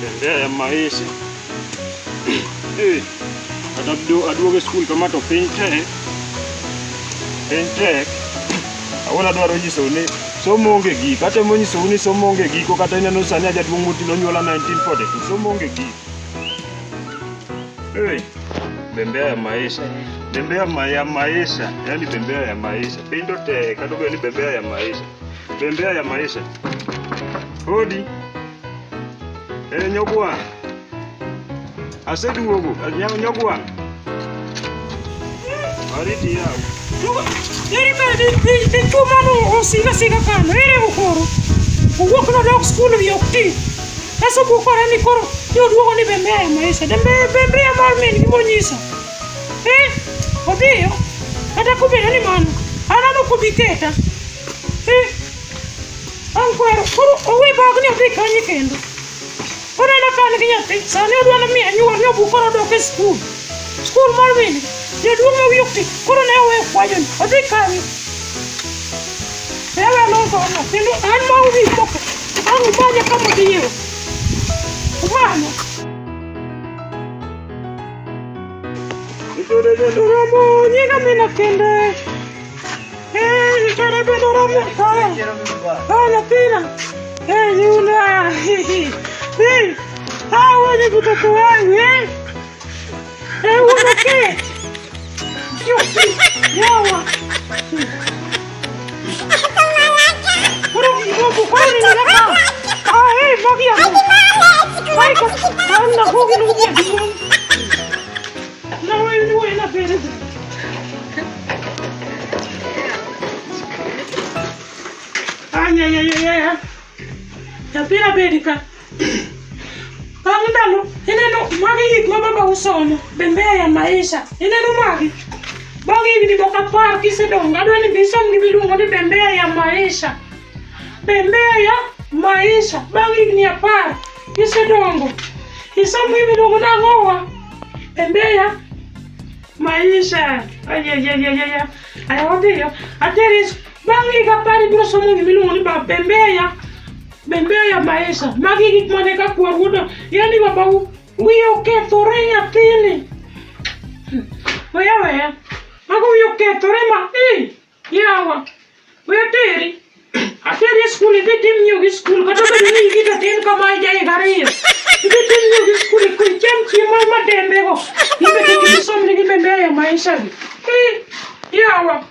Bembea ya maisha. Eh, kata aduogo e skul kama to piny tek. Piny tek. Awuon adwaro nyisou ni somo onge giko. Atemo nyisou ni somo onge giko kata ineno sani a jaduong' moti nonyuola 1942. Somo onge giko. Hey, bembea ya maisha. Bembea ya maisha. Yaani bembea ya maisha. Piny to tek kata obedo ni bembea ya maisha. Bembea ya maisha. Hodi. Eh, nyogwa. Aseduogo. Nyogwa. Ariti yaw. Ere ka dichuo mano osiga siga kano, ere koro? Owuok nodok skul wiye ok ti. Kaso bukore ni koro ni oduogo ni bembea ya maisha. Bembea mar min gi monyisa. Eh, odhiyo. Kata kobedo ni mano, an an ok obi keta. Eh, an kwero, koro owe bagni odhi kanye kendo. Oneno ka an gi nyathi, sani odwa ni miya nyuol ni obu koro odok e skul. Skul mar min gi. Jaduong' ma wiye ok ti, koro ne oweyo kwayoni, odhi kanye? Ewe loso no, kendo an ma uwi moko, an umanya kama odhiye. Umanya. Romo, nyinga mina kende. Eh, chore bende romo. Ah, nyathina. Eh, yuna. Eh, ah, wewe mtoto wangu eh. Eh, uondoke. Yawa. Koro gimobo koro ni naka. Ah, eh, magi ang'o? Ai, ka an na ko gino gi. Na wewe ni wewe na bere. Ay, ay, ay, ay, ay. Nyathina bedi ka. Bang' ndalo, ineno magi gik ma baba usomo, bembea ya maisha. Ineno magi? Bang' higni moko 10 kisedongo, adwa ni bi isom gima iluongo ni bembea ya maisha. Bembea ya maisha. Bang' higni 10 kisedongo, isom gima iluongo ni ang'owa? Bembea ya maisha. Ay, ay, ay, ay, ay. Ay, odhiyo. Ateri bang' higa 10 ibiro somo gima iluongo ni bembea ya bembea ya maisha. Magi gik mane ka kwar wuoda, yani babau wiye okethore nyathini. Weya weya. Mago wiye okethore ma eh yawa. We ateri. Ateri e skul idhi tim nyiewo gi skul kata obedo ni higi to tin kama ija higa 2. Idhi tim nyiewo gi skul icham chiemo madembe go. Ibe kik isom nigi bembea ya maisha gi. Eh yawa.